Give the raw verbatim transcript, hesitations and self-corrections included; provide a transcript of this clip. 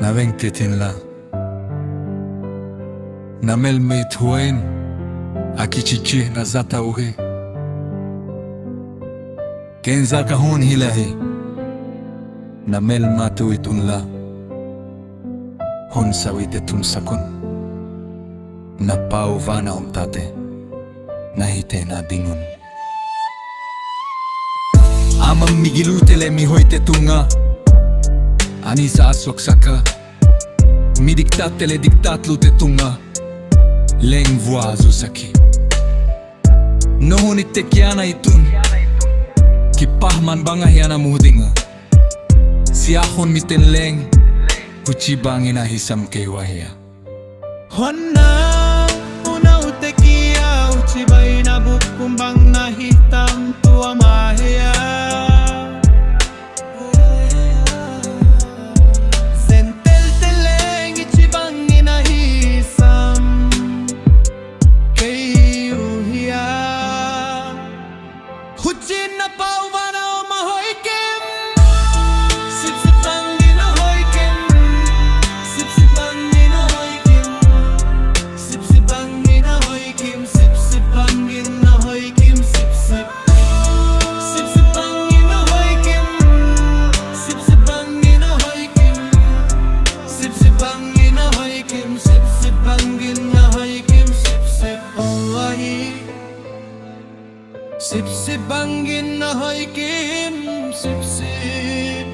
Na vengte tinla. Na melmate huan, a kichichi na zata uhi. Ken zaka hon hilahi. Na melmate uitunla. Hon sawite tun sakun. Na pau vana om tate. Na hite na dingun. Ama migilute le mi hoite tunga. Ani sa asok saka. Mi diktate le diktat lute tunga. Leng vua zu saki. No honi te kiana itun. Ki pahman banga hiana muhdinga. Sia hon miten leng. Kuchi bangina hisam kei wahia. Honna, una ute kia uchi baina bukum bang na hitam tua mahea. Sentel teleng ichi bangina hisam kei uhia. Huchin na pau vana om a hoikim. Sip sip bangin a hoikim. Sip sip bangin a hoikim. Sip sip bangin a hoikim. Sip sip bangin a hoikim. Sip sip. Sip sip bangin a hoikim. Sip sip bangin a hoikim. Sip sip bangin a hoikim. Sip sip bangin a hoikim. Sip sip. Oh, ahi. Sip sip bangin a hoikim, sip sip.